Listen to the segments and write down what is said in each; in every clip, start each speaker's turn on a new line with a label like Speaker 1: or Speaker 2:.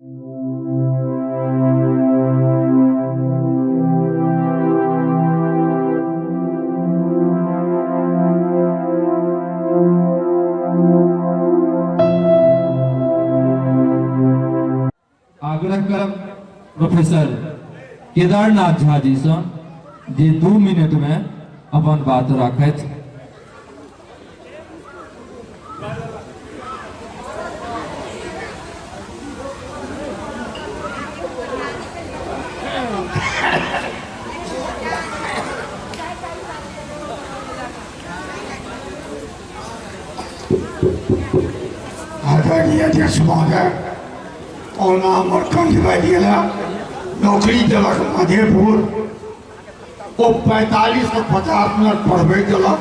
Speaker 1: आग्रह करब प्रोफेसर केदारनाथ झा जी सँ जे 2 मिनट में अपन बात राखथि।
Speaker 2: आदरणीय अध्यक्ष महोदय, कहुना हमर कंठ बाजि गेल। नौकरी देलक मधेपुर, ओ 45 से 50 मिनट पढ़बै देलक,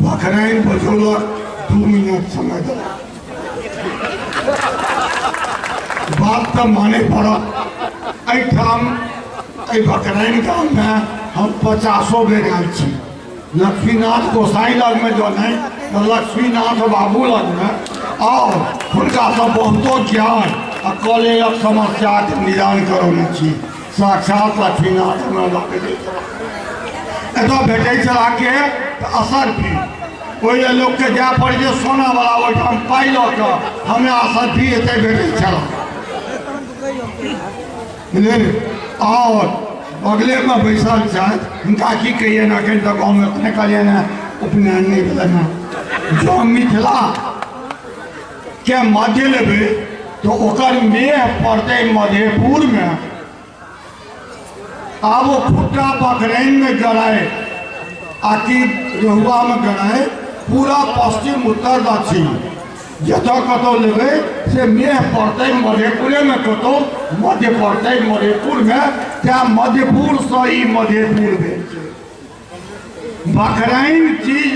Speaker 2: भखराइन बजौलक, 2 मिनट समय देलक। बात तऽ मानै पड़त। एहिठाम एहि भखराइन गाममे हम 50 बेर आयल छी। लक्ष्मीनाथ गोसाई लगमे जँ नहि तऽ लक्ष्मीनाथ बाबू लगमे, आओर हुनकासँ बहुतो ज्ञान आ कॉलेजक समस्याके निदान करौने छी। साक्षात लक्ष्मीनाथ हमरा लऽ के जाइ छलाह। एतऽ भेटै छलाह के तऽ असरफी, ओहि लेल लोकके जाय पड़ै छै सोनावला ओहिठाम पाइ लऽ कऽ, हमरा असरफी एतऽ भेटै छलाह, बुझलियै? आओर बगलेमे बैसल छथि, हुनका की कहियनि, एखन तक गाँवमे अपने कहलियनि हेँ उपनयन नहि भेलनि हेँ। जँ मिथिलाके मध्य लेबै तऽ ओकर मेह पड़तै मधेपुरमे। आब ओ खुट्टा बकरैनमे गड़ाय आ कि रहुआमे गड़ाय, पूरा पश्चिम उत्तर दक्षिण जतऽ कतहु लेबै से मेह पड़तै मधेपुरेमे, कतहु मध्य पड़तै मधेपुरमे। तैँ मध्यपुरसँ ई मधेपुर भेल छै। भखराइन चीज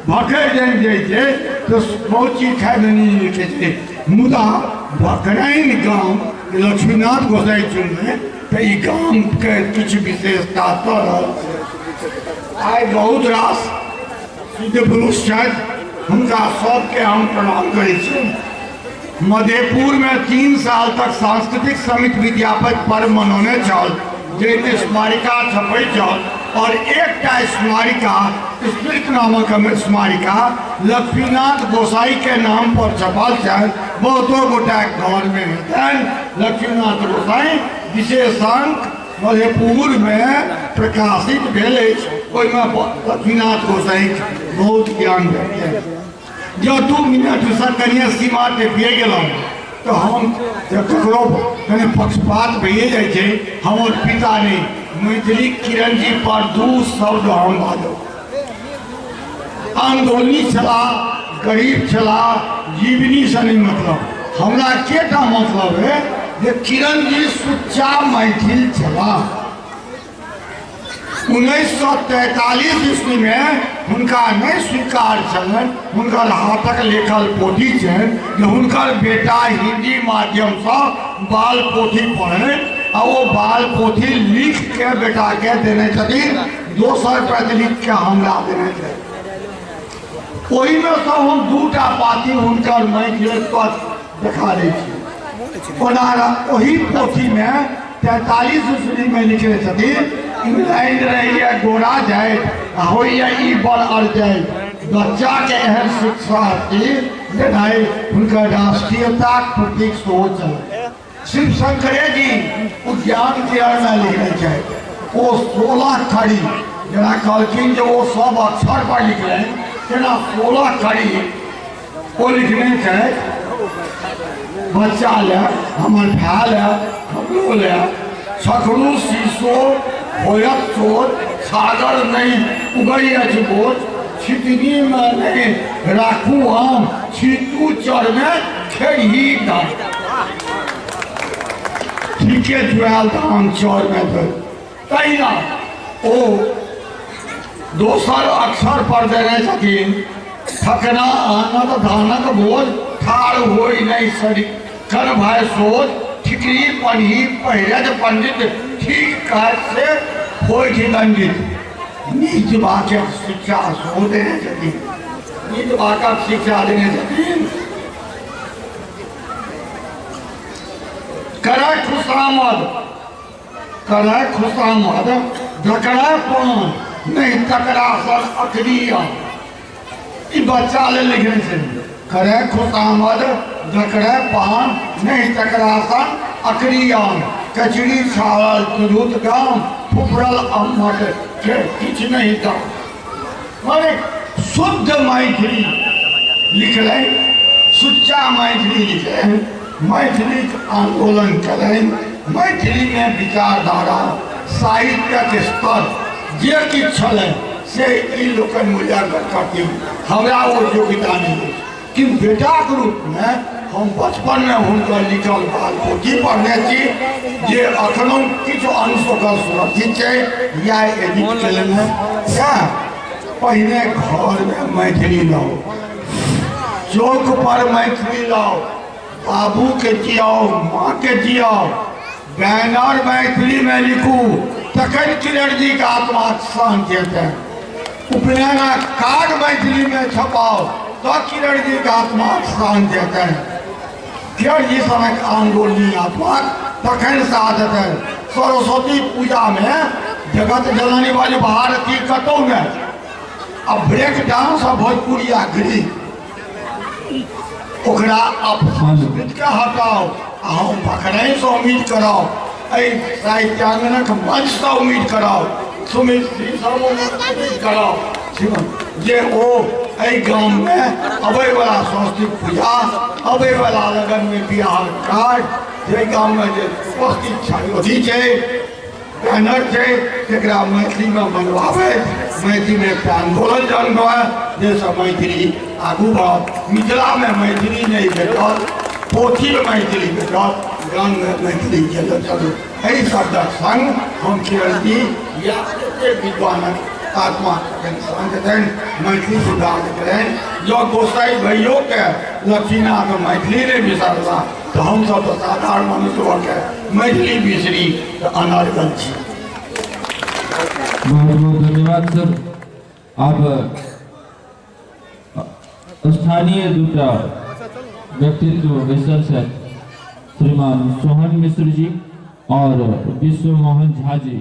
Speaker 2: भखरि जमि जाइ छै तऽ बहुत चीज खाइमे नहि नीक होइ छै, मुदा भखराइन गाम लक्ष्मीनाथ गोसाइ चुनलै तऽ ई गामके किछु विशेषता तऽ रहल छै। आइ बहुत रास सिद्ध पुरुष छथि, हुनका सबके हम प्रणाम करै छी। मधेपुरमे 3 साल तक सांस्कृतिक समिति विद्यापति पर्व मनौने छल, जाहिमे स्मारिका छपै छल, और एकटा स्मारिका स्मृति नामक स्मारिका लक्ष्मीनाथ गोसाई के नाम पर छपल छल। बहुतो गोटा घरमे हेतनि लक्ष्मीनाथ गोसाई विशेषांक मधेपुरमे प्रकाशित भेल अछि, ओहिमे लक्ष्मीनाथ गोसाईक बहुत ज्ञान भेटतै। जँ 2 मिनटसँ कनिए सीमा टेपिए गेलहुँ तऽ हम ककरो कनि पक्षपात भइए जाइ छै। हमर पिता नहि, मैथिली किरण जी पर 2 शब्द हम बाजब। आन्दोलनी छलाह, गरीब छलाह, जीवनीसँ नहि मतलब, हमरा केटा मतलब है जे किरण जी सुच्चा मैथिल छलाह। 1943 ईस्वीमे हुनका नहि स्वीकार छलनि, हुनकर हाथक लिखल पोथी छनि जे हुनकर बेटा हिंदी माध्यमसँ बाल पोथी पढ़नि, आ ओ बाल पोथी लिखके बेटाके देने छथिन, दोसर प्रति लिखके हमरा देने छथिन। ओहिमे सँ हम 2टा पाती हुनकर मैथिल देखा दै छी। ओना ओहि पोथीमे 43 ईस्वीमे लिखने छथिन, इंग्लैंड रहैए गोरा जाइत आ होइए ई बड़ अरजाइत, बच्चाके एहन शिक्षा देनाइ हुनकर राष्ट्रीयताक प्रतीक सेहो छल। शिव शंकरे जी उद्यान के लिखने छथि, ओ 16 खड़ी जेना कहलखिन जे ओ सब अक्षर पर लिखलनि, तेना 16 खड़ी ओ लिखने छथि, बच्चा लए, हमर भाय लए, हमरो लए, छकरू शीशो होयत चोट, छागर नहि उगै अछि बोझ, छितनीमे नहि राखू आम, छीतू चरमे खेरही धान। ठीके जुआयल धान चरमे धरि। तहिना ओ दोसर अक्षर पर देने छथिन, ठकना आनत धानक बोझ, ठाढ़ होइ नहि सरी कर भाय सोझ, ठिकरी पनही पहिरत पंडित, ठीक काज से होइ छै दंडित। नीच वाक्यक शिक्षा सेहो देने छथिन, नीच वाक्यक शिक्षा देने छथिन। करय खुशामद, करय खुशामद जकरा पान नहि तकरा सर अखरिया। ई बच्चा लेल लिखने छै, करय खुशामद जकरा पान नहि तकरा सन अखरियान, कचरी छाड़ल तिरहुत गाम, फुफरल अम्मट के किछु नहि दाम। माने शुद्ध मैथिली लिखलनि, सुच्चा मैथिली लिखलनि, मैथिलीक आन्दोलन कयलनि, मैथिलीमे विचारधारा साहित्यक स्तर जे किछु छलनि से ई लोकनि मूल्यांकन करथिन, हमरा ओ योग्यता नहि अछि। किन्तु बेटाक रूपमे हम बचपनमे हुनकर लिखल बाल पोथी पढ़ने छी, जे एखनो किछु अंश ओकर सुरक्षित छै या एडिट केलनि हँ। सएह पहिने घरमे मैथिली लाउ, चौक पर मैथिली लाउ, बाबूके जियाउ, माँके जियाउ, बैनर मैथिलीमे लिखू, तखन किरणजीके आत्माक शान्ति हेतनि। उपनयनक कार्ड मैथिलीमे छपाउ तऽ किरणजीके आत्माक शान्ति हेतनि। किरणजी सनक आन्दोलनी आत्माक तखन साथ हेतनि। सरस्वती पूजामे जगत जननी बज भारती कतहु नहि, आ ब्रेक डांस आ भोजपुरिया गृह, ओकरा अपसंस्कृतके हटाउ। आ हम भखराइसँ उम्मीद करब, एहि साहित्यांगनक मंचसँ उम्मीद करब, सुमित सिंहसँ उम्मीद करब जे ओ एहि गाममे अबैवला सरस्वती पूजा, अबैवला लगनमे बियाहक कार्ड, जाहि गाममे जे उपस्थित छै अथी छै बैनर छै, तकरा मैथिलीमे बनवाबै, मैथिलीमे एकटा आन्दोलन जन्म हुए, जाहिसँ मैथिली आगू बढ़त। मिथिलामे मैथिली नहि भेटत, पोथीमे मैथिली भेटत, गाममे मैथिली चलू चलू। एहि शब्दक संग हम किरणजी या विद्वानक आत्मा शान्त हेतनि, मैथिली सुधार हेतनि। जँ गोसाई भैयोके लक्ष्मीनाथ मैथिली नहि बिसरला तऽ हमसभ तऽ साधारण मनुष्य भऽ के मैथिली बिसरी तऽ अनर्गल छी।
Speaker 1: बहुत बहुत धन्यवाद सर। आब स्थानीय दूटा व्यक्तित्व बैसल छथि, श्रीमान सोहन मिश्र जी और विश्व मोहन झा जी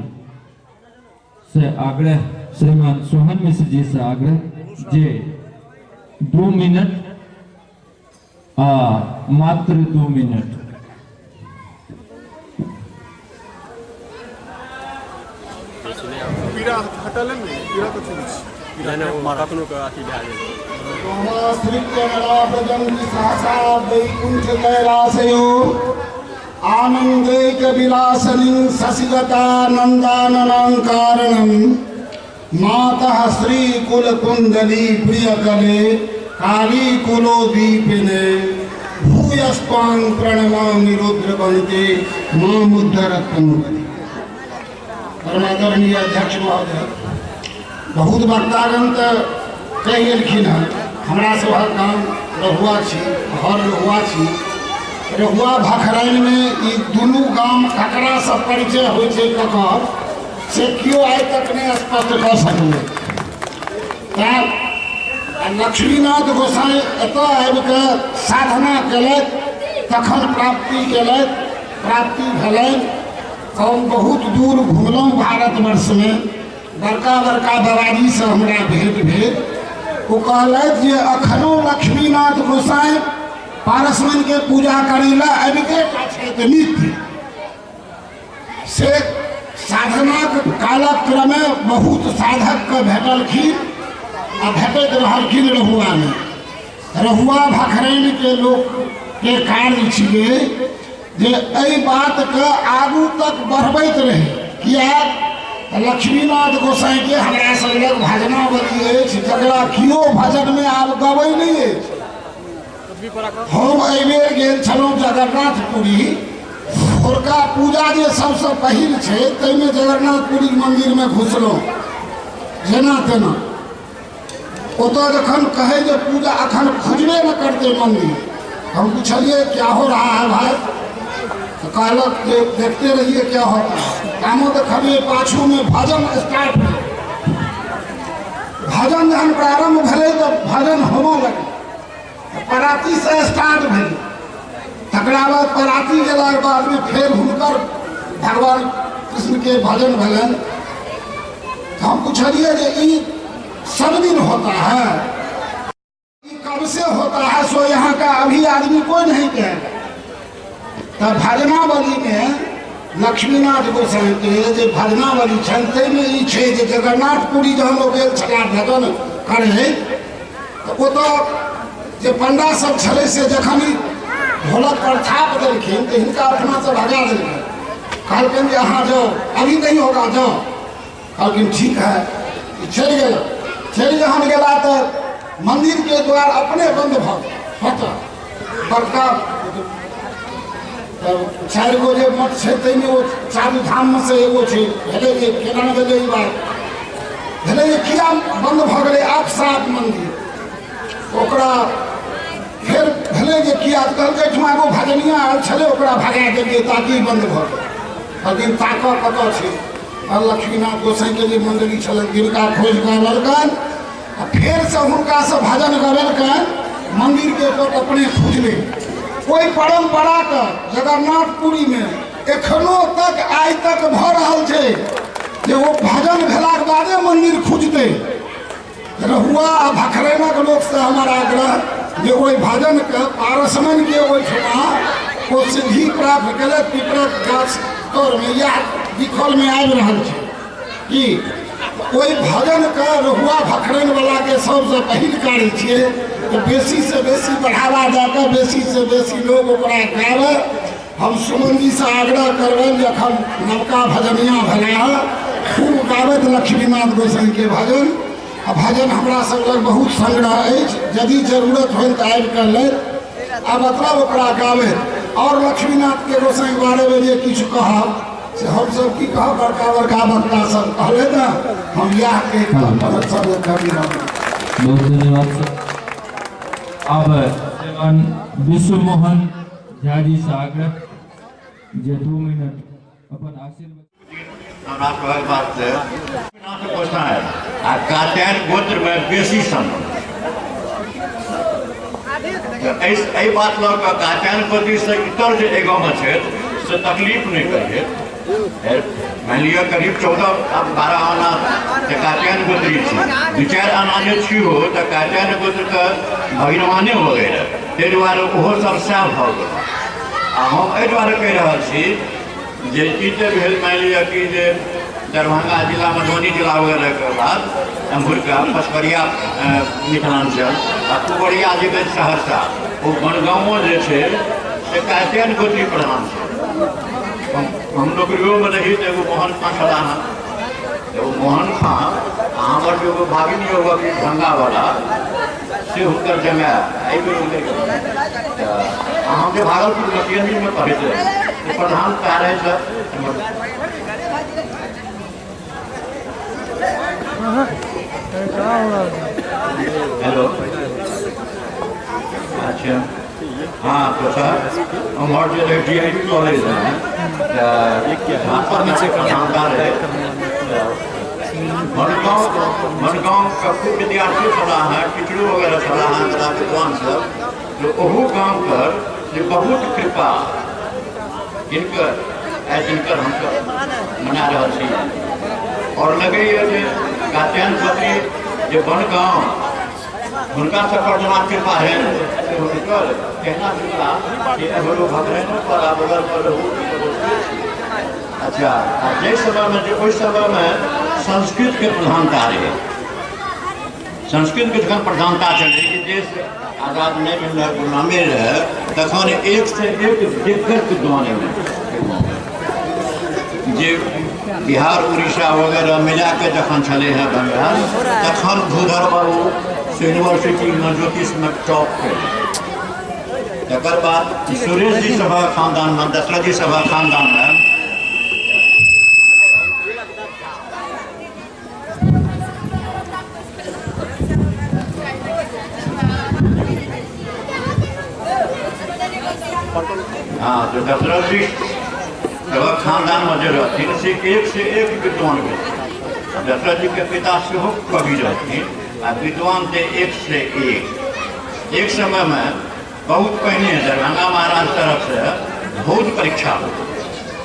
Speaker 1: से आग्रह, श्रीमान सोहन मिश्र जी से आग्रह जे 2 मिनट आ मात्र 2 मिनट।
Speaker 3: पीड़ा हटल ने, पीड़ा कथी छै?
Speaker 4: कखनो के अथी भए गेल।
Speaker 5: सहसा वैकुंठ कैलाशयो आनंदैक विलासनी शशिगता नंदाननांकारणम मातः श्री कुल कुंडली प्रिय कले काली कुलो दीपिने भूयस्वां प्रणमामि रुद्र वंदे मामुद्धरत्तमुपति। परमादरणीय अध्यक्ष महोदय, बहुत वक्तागण तऽ कहि गेलखिन हँ। हमरा सभक गाम रहुआ छी, घर रहुआ छी। रहुआ भखराइनमे ई दुनू गाम ककरासँ परिचय होइ छै ककर, से केओ आइ तक नहि स्पष्ट कऽ सकलै। तैँ लक्ष्मीनाथ गोसाई एतऽ आबि कऽ साधना केलथि, तखन प्राप्ति केलथि, प्राप्ति भेलनि। हम बहुत दूर घुमलहुँ भारतवर्षमे, बड़का बड़का बाबाजीसँ हमरा भेंट भेल। ओ कहलथि जे अखनो लक्ष्मीनाथ गोसाई पारसमणिके पूजा करै लए अबिते टा छथि नित्य। से साधनाक कालक्रमे बहुत साधकके भेटलखिन आ भेटैत रहलखिन रहुआमे। रहुआ भखराइनके लोकके कार्य छियै जे एहि बातके आगू तक बढ़बैत रहै। किएक तऽ लक्ष्मीनाथ गोसाईके हमरा सब लग भजनावली अछि, जकरा केओ भजनमे आब गबै नहि अछि। हम एहिबेर गेल छलहुँ जगन्नाथपुरी, भोरका पूजा जे सबसँ पहिल छै ताहिमे जगन्नाथपुरी मन्दिरमे घुसलहुँ जेना तेना। ओतऽ जखन कहै जे पूजा अखन खुजबे नहि करतै मन्दिर, हम पुछलियै क्या हो रहा है भाई, तऽ कहलक जे देखते रहिए क्या होता है। कामो देखलियै पाछूमे भजन स्टार्ट भेलै। भजन जहन प्रारम्भ भेलै तऽ भजन होमऽ लगलै, परातीसँ स्टार्ट भेलै। तकरा बाद पराती गेलाके बादमे फेर हुनकर भगवान कृष्णके भजन भेलनि। हम पुछलियै जे ई सब दिन होता है, ई कब से होता है, सो यहाँ का अभी आदमी कोई नहीं कहेगा। तऽ भजनावलीमे लक्ष्मीनाथ गोसाईके जे भजनावली छनि ताहिमे ई छै जे जगन्नाथपुरी जहन ओ गेल छलाह भजन करैत, तऽ ओतऽ जे पंडा सब छलै से जखन ई ढोलक पर थाप देलखिन तऽ हिनका अपनासँ भगा देलखिन। कहलखिन जे अहाँ जाउ, अभी नहीं होगा, जाओ। कहलखिन ठीक है, ई चलि गेल। चलि जहन गेला तऽ मंदिरके द्वार अपने बंद भऽ गेल स्वतः। बड़का तब 4 गो जे मठ छै ताहिमे ओ चारू धाममे से एगो छै। भेलै जे केना भेलै ई बात, भेलै जे किया बन्द भऽ गेलै आपसँ आप मन्दिर। ओकरा फेर भेलै जे किया, तऽ कहलकै एहिठमा एगो भजनिया आयल छलै, ओकरा भगा देलियै ताकि बन्द भऽ गेल। कहलखिन ताकऽ कतऽ छै। आ लक्ष्मीनाथ गोसाईके जे मण्डली छलनि तिनका खोजि कऽ अनलकनि आ फेरसँ हुनकासँ भजन गबेलकनि, मन्दिरके पट अपने खुजलै। ओहि परम्पराके जगन्नाथपुरीमे एखनो तक आइ तक भऽ रहल छै जे ओ भजन भेलाके बादे मन्दिर खुजतै। रहुआ आ भखरैनक लोकसँ हमर आग्रह जे ओहि भजनके पारसमनके ओहिठमा ओ सिद्धि प्राप्त केलक पिपरक गाछ तरमे, इएह लिखलमे आबि रहल छै कि ओहि भजनके रहुआ भखरैनवलाके सबसँ पहिल कार्य छियै तऽ बेसीसँ बेसी बढ़ावा दऽ कऽ बेसीसँ बेसी लोक ओकरा गाबै। हम सुमन जीसँ आग्रह करबनि जे एखन नवका भजनिया भेला हँ, खूब गाबैत लक्ष्मीनाथ गोसाईके भजन। आ भजन हमरा सब लग बहुत संग्रह अछि, यदि जरूरत होनि तऽ आबि कऽ लैत आ मतलब ओकरा गाबैत। आओर लक्ष्मीनाथके गोसाईके बारेमे जे किछु कहब से हमसब की कहब, बड़का बड़का वक्ता सब कहले ने, हम इएह कहि कऽ अपन सब कवि रहब।
Speaker 1: बहुत धन्यवाद सर। अब श्रीमान विश्व मोहन झा जी से आग्रह जे 2 मिनट अपन आशीर्वाद।
Speaker 6: हमरा कहक बात नाथ गोसाई आ कात्यायन गोत्र में बेसी संबंध। एहि बात लऽ कऽ कात्यायन गोत्री से इतर जे एहि गाँवमे छथि से तकलीफ नहि करियै। मानि लिअ करीब 14-12 आना तऽ कात्यायन गोत्री छी, 2-4 आना जे छियो तऽ कात्यायन गोत्रके भगिनवाने हो गेल, ताहि दुआरे ओहो सब सएह भऽ गेल। आ हम एहि दुआरे कहि रहल छी जे ई तऽ भेल मानि लिअ कि जे दरभंगा जिला मधुबनी जिला वगैरहके बाद एम्हुरका पचपड़िया मिथिलाञ्चल आ पुबरिया जे भेल सहरसा, ओ बनगाँवो जे छै से कात्यायन गोत्री प्रधान छै। हम नौकरियोमे रही तऽ एगो मोहन खाँ छलाह हँ, एगो मोहन खाँ आ हमर जे एगो भागिन युवक ढंगावला से हुनकर जमाय एहि बेर ओ नहि गेल। तऽ अहाँ जे भागलपुरमे टी एन मे पढ़ैत रही प्रधान कार्य सर। हेलो अच्छा हाँ, तो सर हमारे जो डी I T college है रहै मनगाँव, मनगाँव के खूब विद्यार्थी छलाह हैं, टीचरो वगैरह छलाह हैं, बड़ा विद्वान सब, जो ओहू गाम पर जे बहुत कृपा जिनकर आइ जिनकर हमसब मना रहल छी। और लगैए जे कात्यायन पत्री जे बनगाँव हुनका सब पर जेना कृपा है से हुनकर केहना कृपा कि एम्हरो भगरैनो पर आ बगल पर रहू। अच्छा, आ जाहि समयमे जे ओहि समयमे संस्कृतके प्रधानता रहै, संस्कृतके जखन प्रधानता छलै कि देश आजाद नहि भेल रहै, गुलामे रहै, तखन एक से एक दिग्गज विद्वान एलै जे बिहार उड़ीसा वगैरह मिलाके जखन छलै हँ बंगाल, तखन भूधर बाबू से यूनिवर्सिटीमे ज्योतिषमे टॉप केलक। तकर बाद सुरेश जी सभा खानदानमे, दशरथ जी सभा खानदानमे हाँ, तो दशरथ जी सभक खानदानमे जे रहथिन से एक से एक विद्वान भेल। दशरथ जी के पिता सेहो कवि रहथिन आ विद्वान थे एक से एक। एक समयमे बहुत पहिने दरभंगा महाराज तरफसँ बहुत परीक्षा होइत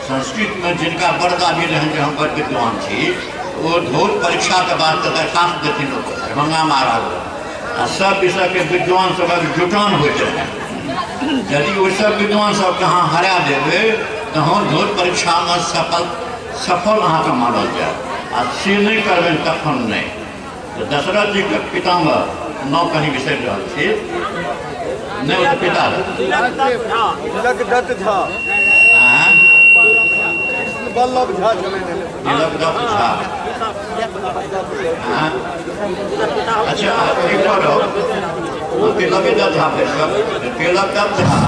Speaker 6: संस्कृतमे जिनका बड़ दाबी रहनि जे हम बड़ विद्वान छी, ओ धौत परीक्षाके वास्ते दरखास्त देथिन ओतऽ दरभंगा महाराज लग, आ सब विषयके विद्वान सभक जुटान होइत रहनि। यदि ओहि सब विद्वान सबके अहाँ हरा देबै तहन धौत परीक्षामे सफल सफल अहाँके मानल जायत, आ से नहि करबनि तखन नहि। तऽ दशरथ जीके पितामह नाम कनि बिसरि रहल छी, नहि ओ तऽ पिता
Speaker 3: तिलक दत्त झा, कृष्ण वल्लभ झा छलनि।
Speaker 6: तिलक दत्त झा। अच्छा, ठीक रहौ, तिलके दत्त झा भेल। तिलक दत्त झा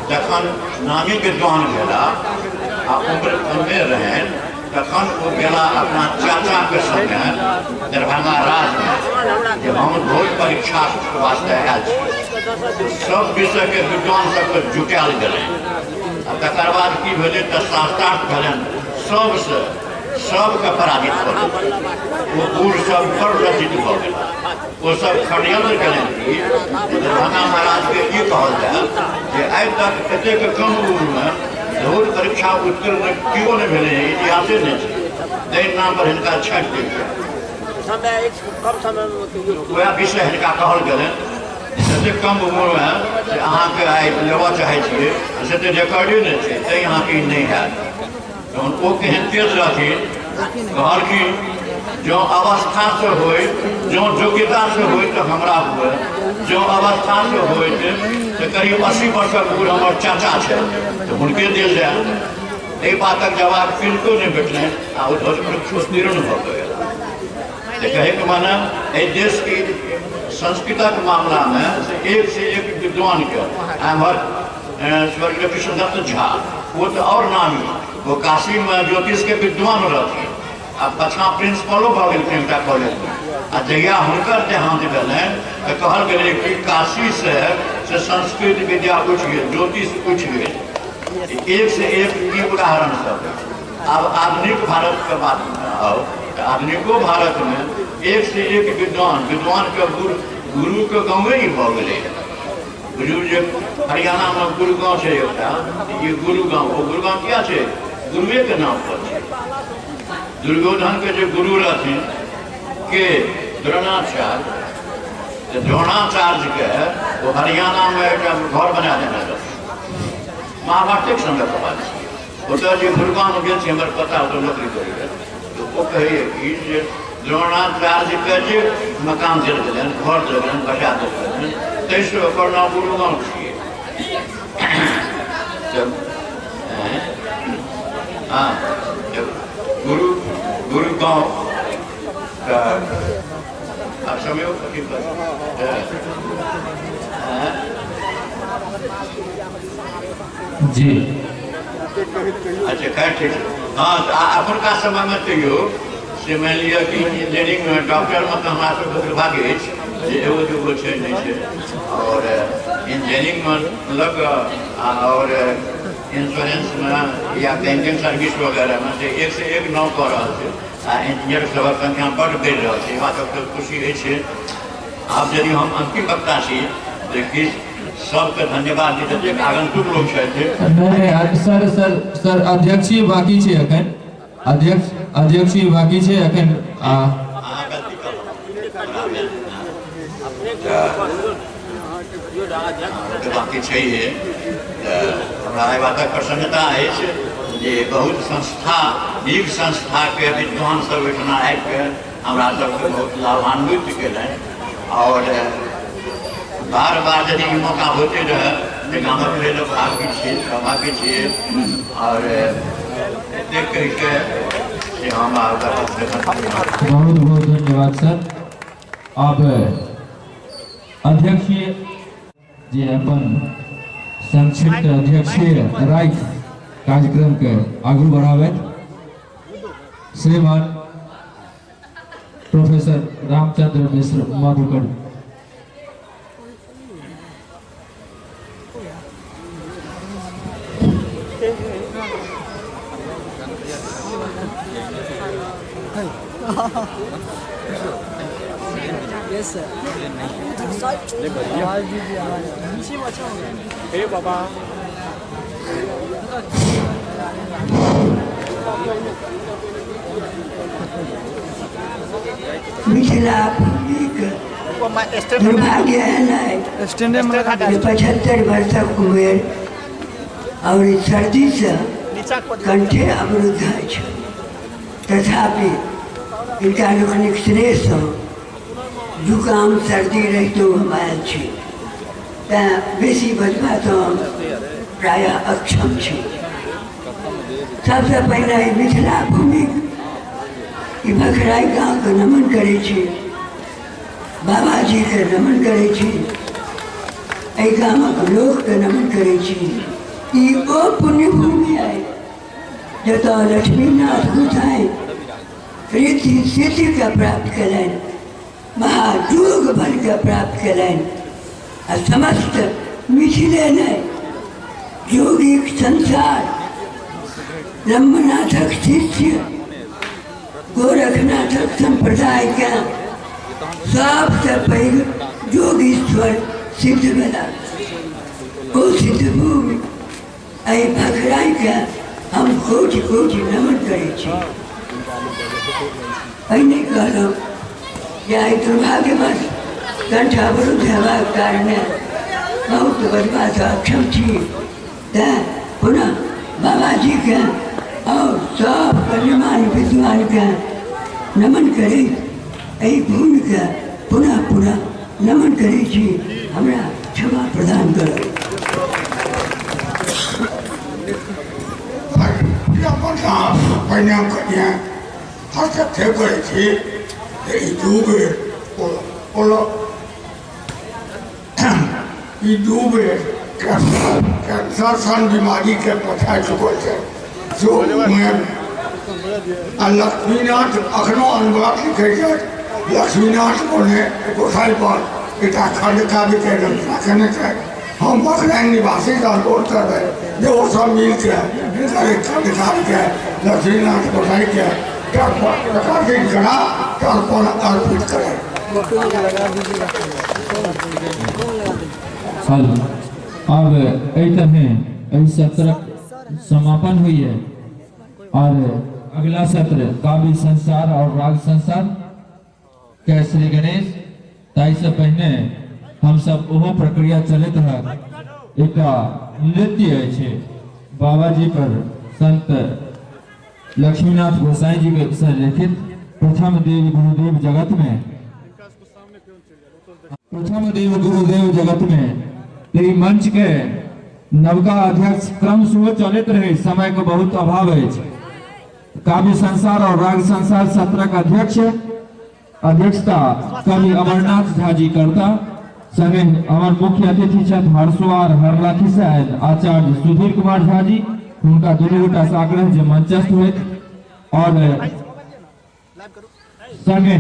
Speaker 6: जखन नामी विद्वान भेला आ उम्र कमे रहनि, तखन ओ गेला अपना चाचाके संगे दरभंगा राजमे जे हम भोज परीक्षाके वास्ते आयल छी। सब विषयके विद्वान सबके जुटायल गेलै, आ तकर बाद की भेलै तऽ शास्त्रार्थ भेलनि, सबसँ सबके पराजित कऽ देलकै। ओ बूढ़ सब बड़ लज्जित भऽ गेल। ओ सब षड्यंत्र केलनि कि दरभंगा महाराजके ई कहल जाय जे आइ तक एतेक कम उम्रमे धौर परीक्षा उत्तीर्ण केओ नहि भेलै, इतिहासे नहि छै, ताहि नाम पर हिनका छाँटि देल जाय। वएह विषय हिनका कहल गेलनि, जतेक कम उम्रमे से अहाँके आइ लेबऽ चाहै छियै से तऽ रिकॉर्डे नहि छै, तैँ अहाँके ई नहि हैत। तहन ओ केहन तेज रहथिन, कहलखिन जँ अवस्थासँ होय, जँ योग्यतासँ होय तऽ हमरा हुए, जँ अवस्थासँ होय तऽ करीब 80 वर्षक बूढ़ हमर चाचा छथि तऽ हुनके देल जाय। एहि बातक जवाब किनको नहि भेटलनि आ ओ ध्वज उत्तीर्ण भऽ गेल। तऽ कहैके माने एहि देशके संस्कृतक मामलामे से एक से एक विद्वानके, एम्हर स्वर्गीय कृष्णदत्त झा, ओ तऽ आओर नामी, ओ काशीमे ज्योतिषके विद्वान रहथिन आ पाछाँ प्रिंसिपलो भऽ गेलखिन एकटा कॉलेजमे। आ जहिया हुनकर देहान्त भेलनि तऽ कहल गेलै कि काशीसँ से संस्कृत विद्या उठि गेल, ज्योतिष उठि गेल। एक से एक ई उदाहरण सब अछि। आब आधुनिक भारतके बात आउ तऽ आधुनिको भारतमे एक से एक विद्वान, विद्वानके गुरु, गुरुके गाँवे ई भऽ गेलै। बुझू जे हरियाणामे गुरुगाँव छै एकटा, ई गुरुगाँव, ओ गुरुगाँव किया छै? गुरुएके नाम पर छै। दुर्योधनके जे गुरु रहथिन के द्रोणाचार्य, तऽ द्रोणाचार्यके ओ हरियाणामे एकटा घर बना देने रहथिन। महाभारतेक समयके बात छै। ओतऽ जे गुरुगाँवमे गेल छी, हमर पता ओतऽ नौकरी करैए, तऽ ओ कहैए कि जे द्रोणाचार्यके जे मकान देल गेलनि, घर देल गेलनि, बचा देल गेलनि, ताहिसँ ओकर नाम गुरुगाँव छियै। तऽ हँ, गुरु गुरुगाँव। तऽ आब समयो अथी
Speaker 1: जी।
Speaker 6: अच्छा, खैर ठीक छै। हँ, तऽ एखुनका समयमे तैयो से मानि लिअ कि इंजीनियरिंगमे डॉक्टरमे तऽ हमरा सबके दुर्भाग्य अछि जे एगो दूगो छै नहि छै, आओर इंजीनियरिंगमे लऽ कऽ आओर इंश्योरेंसमे या बैंकिंग सर्विस वगैरहमे से एक से एक नाम कऽ रहल छै, आ इंजीनियर सभक संख्या बड्ड बढ़ि रहल छै। ई बात सबके खुशी अछि। आब यदि हम अंतिम वक्ता छी तऽ किछु सबके धन्यवाद दी जतेक आगंतुक लोक छथि।
Speaker 1: नहि नहि सर, सर सर, अध्यक्षीय बाकी छै एखन, अध्यक्ष अध्यक्षीय बाकी छै एखन। आ
Speaker 6: अहाँ गलती कहलहुँ, बाकी छैहे। तऽ हमरा एहि बातक प्रसन्नता अछि जे बहुत संस्था, नीक संस्थाके विद्वान सब ओहिठिना आबिके हमरा सबके बहुत लाभान्वित केलनि, आओर बार बार यदि ई मौका होते रहए तऽ गामक लेल भाग्य छियै, सौभाग्य छियै। आओर एतेक कहिके से हम
Speaker 1: बहुत बहुत धन्यवाद सर। अब अध्यक्षीय जे अपन संक्षिप्त अध्यक्षीय राखि कार्यक्रम के आगू बढ़ाबैत श्रीमान प्रोफेसर रामचंद्र मिश्र मधुकर।
Speaker 7: मिथिला भूमिक दुर्भाग्य एहन अइ जे 75 वर्षक उमेर आओर ई सर्दीसँ कंठे अवरुद्ध अछि। तथापि हिनका लोकनिक स्नेहसँ जुकाम सर्दी रहितो हम आयल छी, तैँ बेसी बजबासँ हम प्रायः अक्षम छी। सबसँ पहिने ई मिथिला भूमिक ई भखराइ गाँवके नमन करै छी, बाबाजीके नमन करै छी, एहि गामक लोकके नमन करै छी। ई ओ पुण्यभूमि अइ जतऽ लक्ष्मीनाथ गोसाई रिद्धि सिद्धिके प्राप्त कयलनि, महायोग बलके प्राप्त कयलनि आ समस्त मिथिले नहि योगीक संसार ब्रह्मनाथक शिष्य गोरखनाथक सम्प्रदायके सबसँ पैघ योगीश्वर सिद्ध भेला। ओ सिद्ध भूमि एहि भखराइके हम कोटि कोटि नमन करै छी। पहिने कहलहुँ जे आइ दुर्भाग्यवश कंठ अवरुद्ध हेबाक कारणे बहुत बजबासँ अक्षम छी, तैँ पुनः बाबाजीके आओर सब गण्यमान्य विद्वानके नमन करैत एहि भूमिके पुनः पुनः नमन करै छी। हमरा क्षमा प्रदान करब।
Speaker 2: पहिने हम कहिए हस्तक्षेप करै छी जे ई दू बेर ई दू बेर कैंसर सन बीमारीके पछाड़ि चुकल छै जो आ लक्ष्मीनाथ अखनो अनवरत लिखै छथि। लक्ष्मीनाथ कोने गोसाई पर एकटा खंड काव्यके रचना केने छथि। हम बकराइन निवासीसँ अनुरोध करबै जे ओ सब मिलके हिनकर एक खंड काव्यके लक्ष्मीनाथ गोसाईके प्रकाशित करा तर्पण अर्पित करै।
Speaker 1: हेलो, आब एहि तरहे एहि सत्रक समापन होइए और अगला सत्र काव्य संसार और राग संसार के श्री गणेश। ताहिसँ पहिने हमसब ओहो प्रक्रिया चलैत रहत। एकटा नृत्य अछि बाबाजी पर संत लक्ष्मीनाथ गोसाई जी के से लिखित प्रथम देव गुरुदेव जगत में, प्रथम देव गुरुदेव जगत में। तो मंच के नवका अध्यक्ष क्रम सेहो चलैत रहे, समय के बहुत अभाव अछि। काव्य संसार और राग संसार सत्रक अध्यक्षता कवि अमरनाथ झा जी करता। संगे हमर मुख्य अतिथि छथि हरसुआर हरलाखी से आयल आचार्य सुधीर कुमार झा जी। हुनका दुनू गोटा से आग्रह जे मंचस्थ होइत और संगे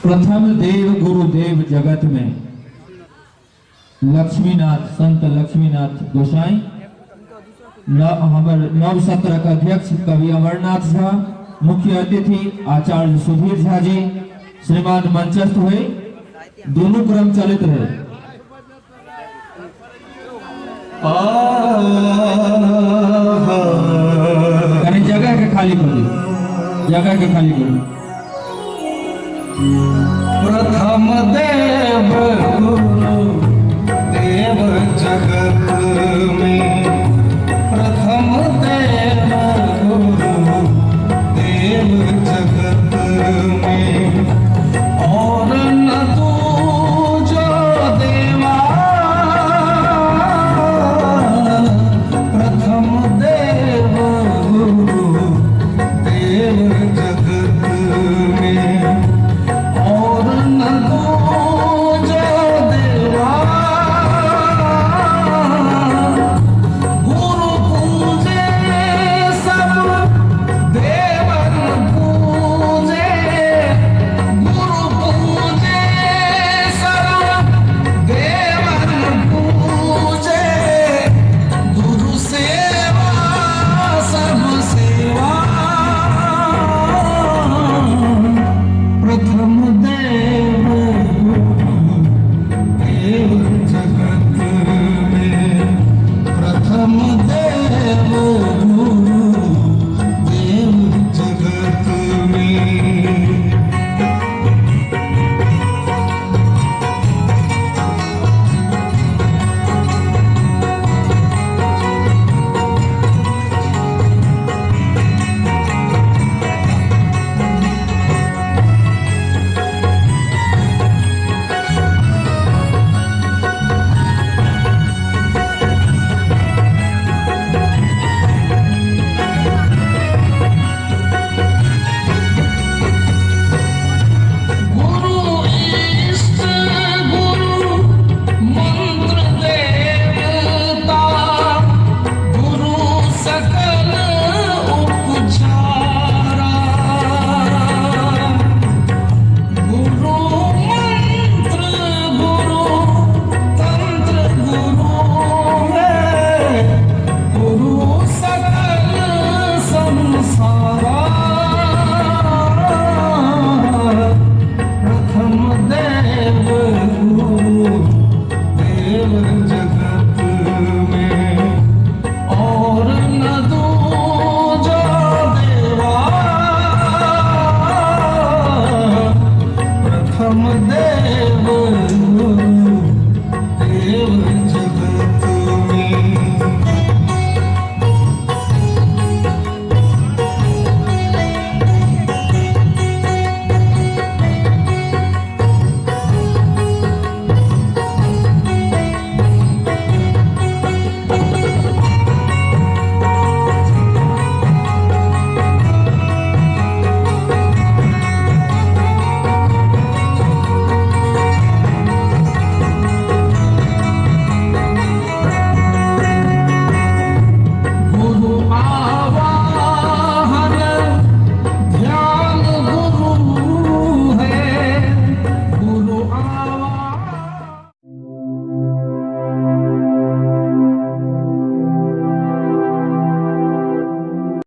Speaker 1: प्रथम देव गुरुदेव जगत में लक्ष्मीनाथ संत लक्ष्मीनाथ गोसाई, हमर नव सत्रक अध्यक्ष कवि अमरनाथ झा, मुख्य अतिथि आचार्य सुधीर झा जी श्रीमान मंचस्थ हुए। दोनों क्रम चलित रहे। कहीं जगह के खाली कर दी, जगह के खाली कर दी।
Speaker 8: प्रथम देव